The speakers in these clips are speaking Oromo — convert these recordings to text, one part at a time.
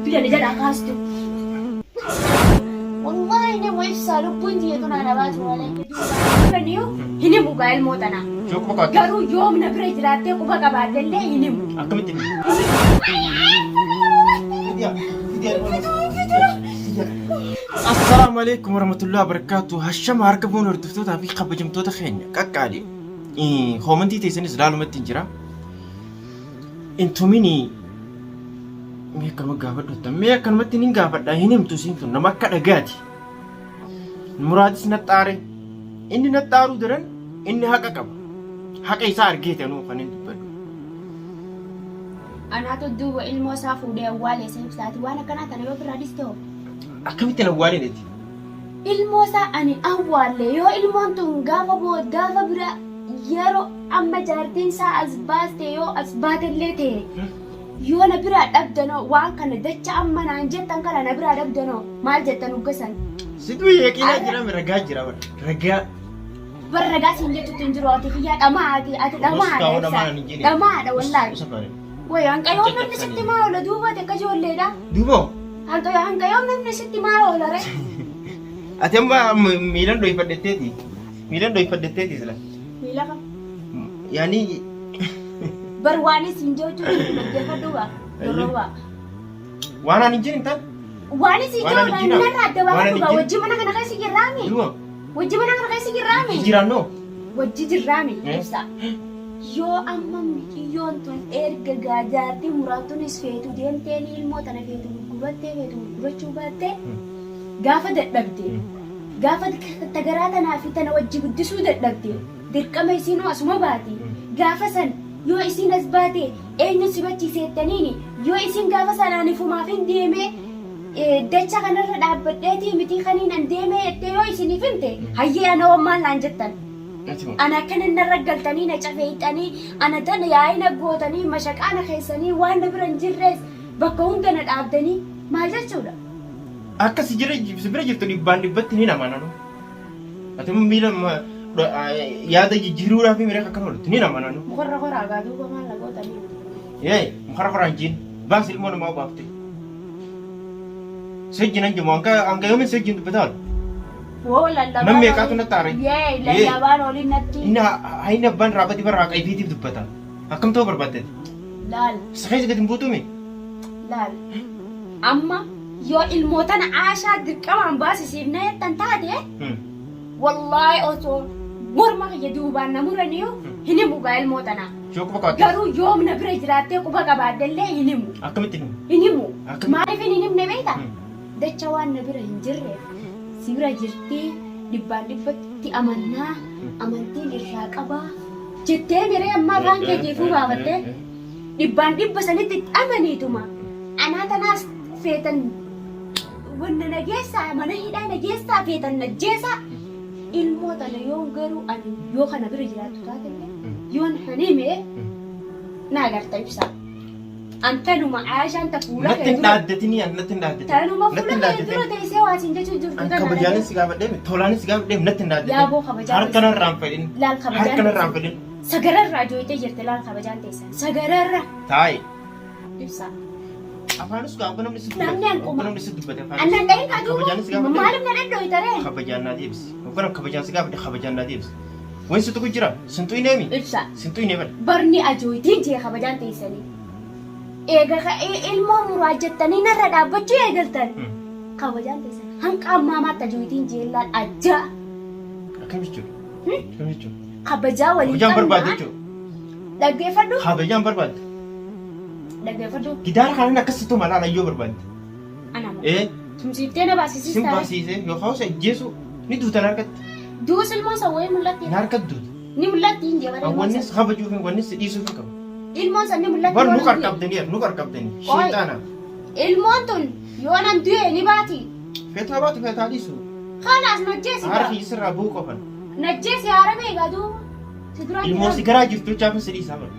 Bilbila na jalaa kaastu. Wallaahi nama ibsaa lubbuun tiyya tun ana baatu malee. Duubaniyu hin himu gaa ilmoo tanaa. Yoo quba qabaatte. Garuu yoom na bira jiraattee quba qabaaddellee hin himu. Akkamitti himu? Assalaamu alaikum warahmatullahi wabarakatuh. Hashama harka fuun hordoftootaa fi kabajamtoota keenya qaqqaali. Koomantii teessanis ilaalumatti hin jira. Intumini mee akkanuma gaafadhu mee akkanumatti nin gaafadha hin himtu isiin tun nama akka dhagaati. Muraadis naxxaare inni naxxaaruu daran inni haqa qaba. Haqa isaa argee tanuu kan hin dubbadhu. Anaatu duuba ilmoo isaa fuudhee awwaalee isa ibsaati waan akkanaa tana yoo ofirraa dhiste hoo? Akkamitti hin awwaalin ati? Ilmoo isaa ani awwaalle yoo ilmoon tun gaafa boo gaafa bira yeroo amma jaartiin isaa as baaste yoo as baatellee ta'e yoo na biraa dhabdanoo waan kana dacha amma naan jettan kana na biraa dhabdanoo maal jettan uggasan? Situ yaqiinaa jira ragaa jira bara ragaa. Bar ragaa siin jechuutti hin jiru ati kiyyaa dhamaa ati ati dhamaadha ibsaa dhamaadha wallaahi. Way hanqa yoom namni sitti maa oola duuba ati akka ijoolleedha. Duuba Hanqa hanqa yoom namni sitti maa oola re. Ati amma miilan dhoyfadhetteeti. Miilan dhoyfadhetteeti sila. Miila kam? Yaani Bar waan isin jechuu jiru dhaggeeffadhu gaa. Yeroo waa. Waan ani hin jirin tan. Waan isin Waan ani jiru jira. narraa adda Waan ani baafadhu gaa. jira. Wajji mana kana keessa jirraami. Duuba. Wajji mana kana keessa jirraami. Jiraannoo. Wajji jirraami Eh. ibsa. Yoo amma miciyyoon tun erga gaa jaartii muraattunis feetu deemteen ilmoo tana feetu gurgurattee feetu gurgurachuu baatte gaafa dadhabde gaafa tagaraa tanaa fi tana wajji guddisuu dadhabde dirqama isiinuu asuma baati gaafa san yoo isiin as baate eenyu si bachiise jettaniini yoo isiin gaafa san ani fumaafin deemee dacha kanarra dhaabbadheetii mitii kaniin an deemee jettee yoo isiniif himte hayyee ana hoo maal naan jettan ana akkana narra galtanii na cafeeyxanii ana tana yaa'ii na gootanii mashaqaa na keessanii waan na bira hin jirrees bakka hunda na dhaabdanii maal jechuudha. Akka si jira si bira jirtu dhibbaan dhibbatti ni amananu. Ati immoo miila yaada jijjiiruudhaaf miira akkana ooltu ni amananu. Mukarra koraa gaa duuba maal na gootanii. Yee mukarra koraan jiin baas ilmoo namaa baafte. Sejjin hanjamu hanga hanga yoomin sejjin dubbataa oolu. Woo lallabaan. Nam meeqaatu natti aare? Yee lallabaan oliin natti. Inni hayni abbaan raabati bara haqa ifiitiif dubbata. Akkam ta'uu barbaadde? Laal. Isa keessa gadi hin buutuumi? Laal. Amma yoo ilmoo tana aashaa dirqamaan baasisiif na jettan taate wallaahi osoo morma kiyya duubaan na muraniyu hin himu gaa ilmoo tanaa. Yoo quba qabaatte. Garuu yoom na bira jiraattee quba qabaaddellee hin himu. Akkamitti himu? Hin himu. Akkamitti? Maaliif hin himne beektaa? Dacha waan na bira hin jirreef si bira jirtii dhibbaan dhibbatti amannaa amantiin irraa qabaa jettee miree amma afaan keetiifuu baafattee dhibbaan dhibba sanitti itti amaniituma anaa tanaas feetan wanna na geessaa mana hidhaa na geessaa feetan na jeesaa ilmoo tana yoon garuu ani yoo kana bira jiraattu taatellee yoon hanime na agarta ibsaa. An tanuma Aashaan ta fuula Natti kee hin dura dhaaddatinii an natti hin dhaaddatin. tanuma Natti fuula hin kee dhaaddatin. dura teessee waa siin jechuu jirtu An tana kabajaanis si gaafadhee tolaanis si gaafadhee natti hin dhaaddatin. Yaaboo kabajaa Harka narraa hin fedhin. Laal kabajaan Harka narraa hin teessan. fedhin. Sagararraa jooytee jirte laal kabajaan teessan. Sagararra Taa'i. ibsaa. Afaanis gaa ogga namni si dubbate. Namni hanquma. Ogga namni si dubbate afaanis. Annan dhahin kaa duuba. Kabajaanis si gaafadhee. Maaliif na dhadhooyta ree? Kabajaan naa deebisi. Ogga nama kabajaan si gaafadhe kabajaan naa deebisi. Wanti si tuqu jira. Sinxuu hin eemi. Ibsaa. Sinxuu hin eeban. Barni ajooytiin jee kabajaan teessanii. Eega ka'ee ilmoo muraa jettanii narra dhaabbachuu eegaltan. Kabajaan teessan hanqa ammaa maatti ajooytiin jeellaan ajjaa. Akkam jechuudha? Akkam jechuudha? Kabajaa waliin Kabajaan barbaadde qabnaa. jechuudha. Dhaggeeffadhu. Kabajaan barbaadde. Dhaggeeffadhu. Gidaara kanaan akkasitti tuma laala yoo barbaadde. Ana moo. Ee Tumsiiftee na baasisiis sin taate. baasiisee yookaan si ajjeesu ni duutan harkatti. Duus ilmoon san wayii mul'atti. Na harkatti duuta. Ni mul'atti hin jee bara ilmoon Wanni san. kabajuuf wanni si dhiisuuf hin qabu. Ilmoon san ni mul'atti. Bar yoo nu nan du'e. qarqabdanii nu qarqabdanii. Qoy. Sheexaana. Ilmoon tun yoo nan du'e ni baati. Feetaa baatu feetaa dhiisu. Kalaas najjeesi Haara gaa. kiyya sirraa bu'uu qofan. Najjeesi haara beekaa duuba. Si duraan Ilmoo si garaa jirtu jechaaf si dhiisaa bara.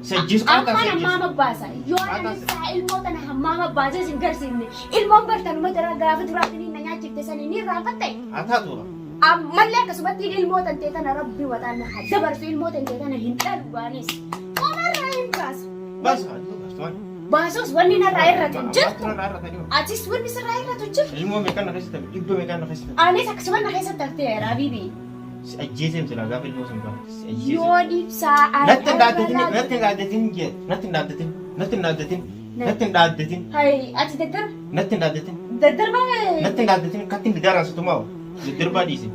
Si ajjeesu qaataa si Ammaan ajjeesu. hammaama baasa. Yoo Qaataa namni si- isaa ilmoo tana hammaama baasee sin garsiifne. Ilmoon bartanuma jara gaafa duraatiin na nyaachifte sanii ni irraanfatte. Haa taatu. Ammallee akkasumatti ilmoo tantee tana rabbi wataan na haa dabarsu ilmoo tantee tana hin dhalu gaanis. Qomarraa hin baasu. Baasa. Baasa. Baasus wanni narraa irratu hin jirtu. Narraa irratanii. Atis wanni sirraa irratu hin jirtu. Ilmoo meeqaan na keessatti hafe? Dhibba meeqaan na keessatti hafe? Anis akkasuma na keessatti hafteera habiibi. Si ajjeesee silaa gaafa ilmoo sun baate. Si ajjeesee. Yoo ibsaa ani Natti hin dhaaddatin, arra natti hin dhaaddatin jee. Natti hin dhaaddatin, natti hin dhaaddatin, natti hin dhaaddatin, Hay ati daddarba natti hin dhaaddatin, daddarba natti hin dhaaddatin, katti gidaaraan si tumaa. Dadarbaa dhiisi.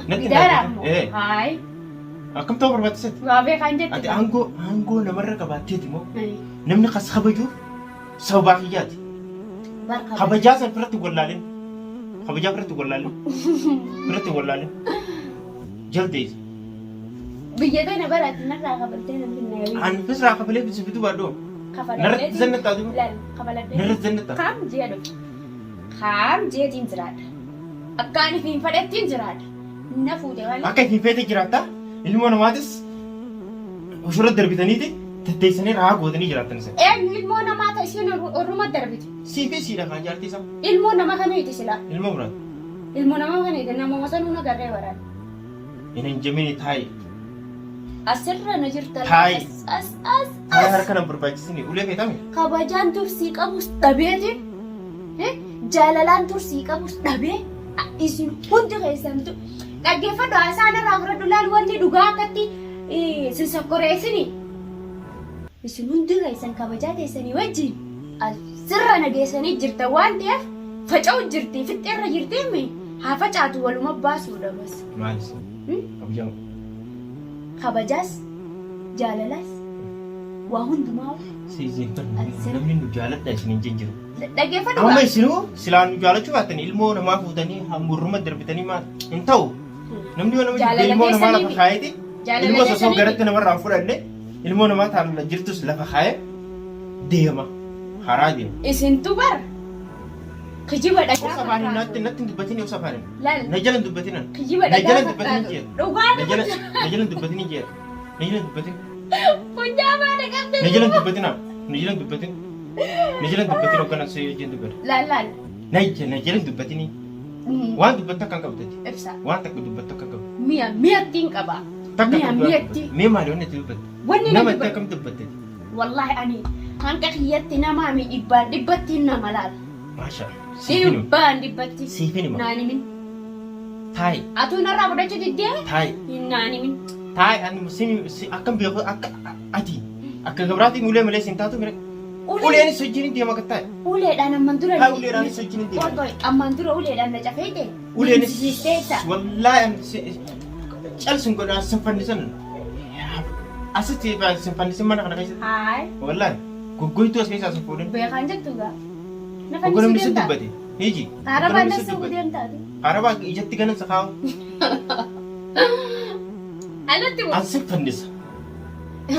Natti hin gidaara dhaaddatin. ammoo. Eh, Hay akkam ta'uu barbaachisetti? waa beekaan jette. Ati aangoo namarra qabaatteeti moo? Hay, Namni kas kabajuuf sababaa kiyyaati. bar kabaja. Kabajaa san firratti wallaalin. Kabajaa firratti wallaalin. Firratti wallaalin. Jaldeessa. Biyya tana bara ati narraa kabaltee namni na yaabee. An fisraa kafalee si bituu baadhoo. Narratti zannaxxaa duuba. Laal kafaladhee. Narratti zannaxxaa. Kaam ji'a dhufe. Kaam ji'atiin jiraadha. Akka ani fiin fadhattiin jiraadha. Na fuute malee. Akka isin feete jiraatta ilmoo namaatis ofirra darbitaniiti tetteessanii rahaa gootanii jiraattan isin. Eenyu ilmoo namaa ta'e isiin orruma darbite. Sii fi siidha kaa jaartii isaa. Ilmoo nama kamiiti silaa? Ilmoo muraati. Ilmoo nama kamiiti? Namuma sanuu na garree waraana. Hin hanjamini taa'i. Asirra na jirta. Taa'i. As as as Taa'i as. harka nan barbaachisini. Ulee feetami? Kabajaan tursii qabus dhabeeti. Jaalalaan tursii qabus dhabee isin hundi keessantu dhaggeeffadhu haasaan irraa fudhadhu laal wanni dhugaa akkatti sin sokkoreessini. Isin hundi keessan kabajaa teessanii wajjin asirra na geessanii jirta waan ta'eef faca'u jirti fixxeerra jirti mi haa facaatu waluma baasuudha bas. Maalis? Kabajaa. Kabajaas jaalalaas waa hundumaa Namni nu jaaladha isin hin jiru. Dhaggeeffadhu Amma gaa. isinuu silaa nu jaalachuu baattan ilmoo namaa fuutanii hamburruma darbitanii maal hin ta'u. Namni yoo nama jibbe Jaalala ilmoo namaa lafa keessanii kaayeti Jaalala ilmoo sosoo keessanii garatti namarraa hin fudhanne ilmoo namaa taala jirtus lafa kaaye deema. Karaa deema. Isintu bar kijiba dhagaa Obsa afaaniin fakkaatu. natti natti hin dubbatin obsa afaaniin. Laal Na jala hin dubbatin. kijiba Na jala dhagaa hin dubbatin fakkaatu. jee. Dhugaa Na jala na jala hin dubbatin jee. Na jala hin dubbatin. Funyaan baana qabde. Na jala hin dubbatin. Na jala hin dubbatin. Na jala hin dubbatin hoggana si wajjin dubbata. Laal laal. Na na jala hin dubbatini. Waan dubbattu akka hin qabdati. Ibsa. Waan takka dubbattu akka hin qabdu. Mi'a mi'attiin qaba. Takka Mi'a akka mi'atti. Mee maali wanni itti dubbatte? Wanni Nama na itti dubbatu. akkam dubbatte? Wallahi ani hanqa kiyyatti namaa mi dhibbaan dhibbattiin nama laala. Maasha. Siifin hima. Dhibbaan dhibbatti. Siifin hima. Naan himin. Taa'i. Atuu narraa fudhachuu diddee? Taa'i. Hin naan himin. Taa'i ani si akkam beeku akka ati akka gabraatiin ulee malee siin taatu mire. Uleenis wajjin hin deema akka taa'e. Uleedhaan amman dura. Haa uleedhaanis wajjin hin deema. Qoy qoy amman dura uleedhaan na cafeete. Uleenis Sisteessa. wallaahi ani calsin godhaa sin fannisan. Asitti sin fannisin mana kana keessatti. Haay. Wallaahi goggoytuu as keessaa sin fuudhin. Beekaan jettu gaa. Na Ogga namni fannisuu si deemtaa? dubbate. Hiji. Arabaan na suuquu deemtaa? Arabaa ijatti ganan sa kaa'u. Alatti moo? An si fannisa.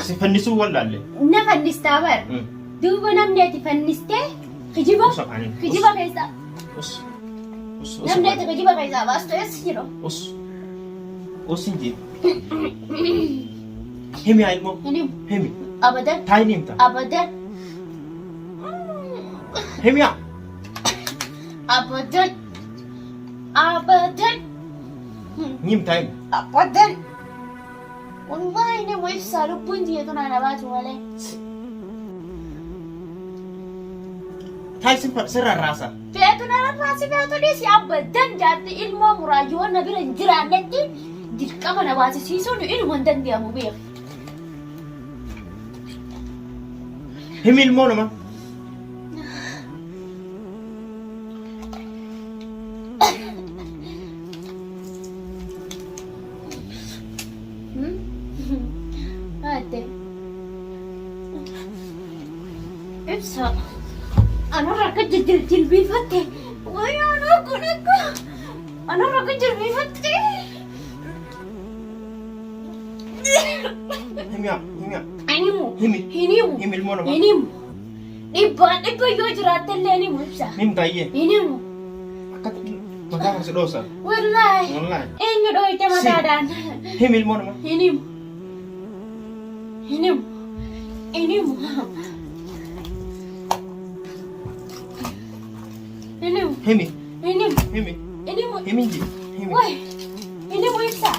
Si fannisuu wallaalle. Na fannistaa bar. Duuba namni ati fannistee kijiba Us afaaniin. kijiba keessaa Us. Us. Us. namni ati kijiba keessaa baastu eessa jiru? Us. Us hin jedhu. Himi haa ilmoo. Hin himu. Himi. Abadan. Taayi ni himta. Abadan. Himi haa. Abadan. Abadan. Ni himta himi. Abadan. Wallahi nama ibsaa lubbuun tiyya tun ana baatu malee. Taayi sin rarraasa. Feetu na rarraasi feetu dhiisi abadan jaarti ilmoo muraa yoo na bira hin jiraannetti dirqama na baasisiisuun inuma hin danda'amu beeku. Himi ilmoo namaa. Ate. Ibsa. Anarra akka jilbiifatte. Wayi anaa kun akka. Anarra akka jilbiifatte. Himi haa. Himi haa. Hinimu. Himi. Hinimu. Himi ilmoo namaa. Hinimu. Dhibbaan dhibba yoo jiraatte illee hinimu ibsa. Ni himta ayyee. Hinimu. Akka mataa kana si dhoosa. Wallaahi. Wallaahi. Eenyu dhooyte mataadhaan. Himi ilmoo namaa. Hinimu. Hinimu. Hinimu. Hinimu. Himi. Hinimu. Himi. Hinimu. Himi hin jiru. Himi. Wai. Hinimu ibsa.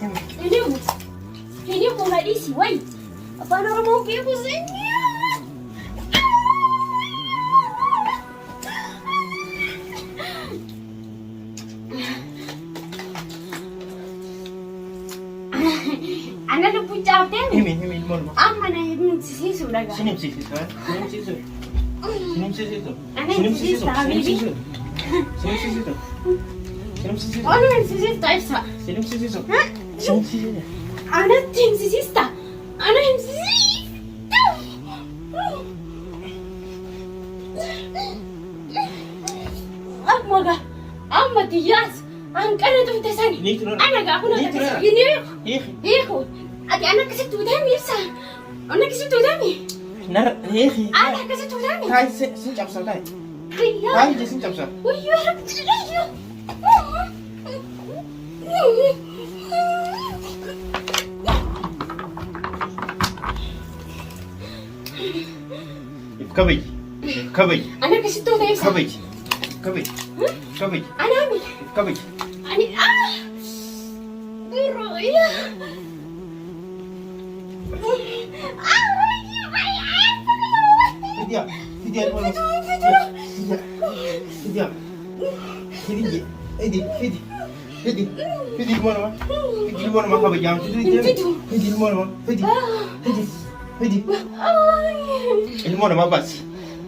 Himi. Hinimu. Hinimu na dhiisi wai. Afaan Oromoo beeku sanyii. caaftee Himi himi ilmoo namaa. amma na himsisiisu dhagaa. Sin himsiisisu. Sin himsiisu. Sin himsiisisu. Ana Sin himsiisisu. himsisiista, Sin habiibi. himsiisisu. Sin himsiisisu. Sin himsiisisu. Onu himsisiista ibsa. Sin himsiisisu. Sin himsiisisu. Anatti himsisiista. Ana himsisiista. Amma gaa amma tiyyaas hanqana tumte sani. Ni tura. Ana gaa kun Ni tura. akkasii ni beeku. Hiiki. Hiiku. Ati ana akkasitti utami ibsa. Ana akkasitti utami. Narra hiiki. Ana akkasitti utami. Taayi sin cabsa taayi. Kiyyaa. Taayi sin cabsa. Wayyoo rabbi wayyoo. If kabaji. If kabaji. Ana akkasitti uta ibsa. Kabaji. If kabaji. If kabaji. Anaa mi. If kabaji. Ani ah. Biroo yaa. Ah wayyoo wayyoo. Fidiya. Fidiya ilmoo namaa. Fidiya. Fidiya. Fidi. Fidi. Fidi. Fidi. Fidi ilmoo namaa. Fidi ilmoo namaa kabajaa. Fidi. Fidi ilmoo namaa. Fidi. Fidi. Fidi. Ilmoo namaa baasi.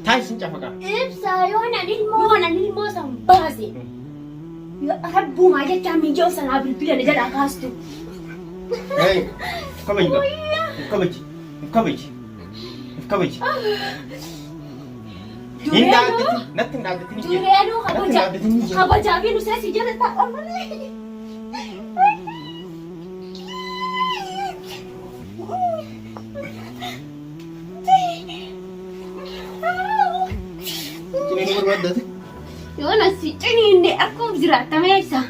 Taayi sin cafaqa. Ibsaa yoo nan ilmoo nan ilmoo san baase. Rabbumaa jechaa miijoo sanaa bilbila na jalaa kaastu. Hey. If kabaji qaba. If kabaji. If kabaji. If kabaji. Hin dhaabbatin. Natti hin dhaabbatin. Dureenuu Natti hin kabaja dhaabbatin. kabajaa fi nusee si jala ta'a malee. Ciniinuu barbaaddaate. Yoo na si ciniinne akkuma jiraatame ibsa.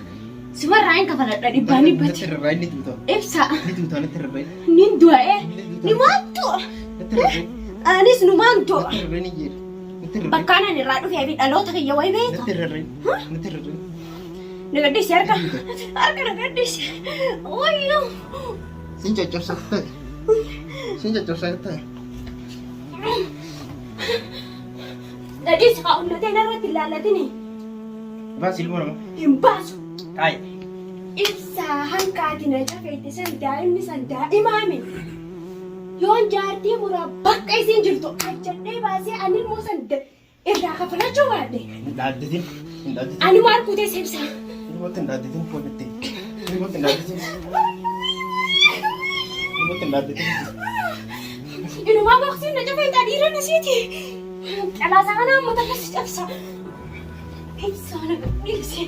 Sumarraa hin kafaladha dhibbaan dhibbatti. Natti rarra'e ni tuuta. Ibsa Ni tuuta natti rarra'e. nin du'e ni maantu Natti rarra'e. anis numaan du'a. Natti rarra'e ni jira. Natti rarra'e. Bakkaan ani irraa dhufee fi dhaloota kiyya wayi beekta. Natti rarra'e. Natti rarra'e. Na gaddisi harka harka na gaddisi. Wayyoo. Sin caccabsa ta'e. Sin caccabsa ta'e. Dhadhiis haa onnatee narratti ilaallatini Baasi ilmoo namaa. hin baasu. Taayi. Ibsaa hankaati na cafeette san daa'imni san daa'imaami. Yoon jaartii muraa bakka isiin jirtu ajjadhee baasee ani ilmoo san irraa kafalachuu baadhe. Hin dhaaddatin. Hin dhaaddatin. Ani maal kutee ibsaa. Ilmootti hin dhaaddatin foonyatte. Ilmootti hin dhaaddatin. Ilmootti hin dhaaddatin. Inumaa boksiin na cafeette dhiira nasiiti. Qalaasaa kana amma takkas cabsa. Ibsaa na gadhiise.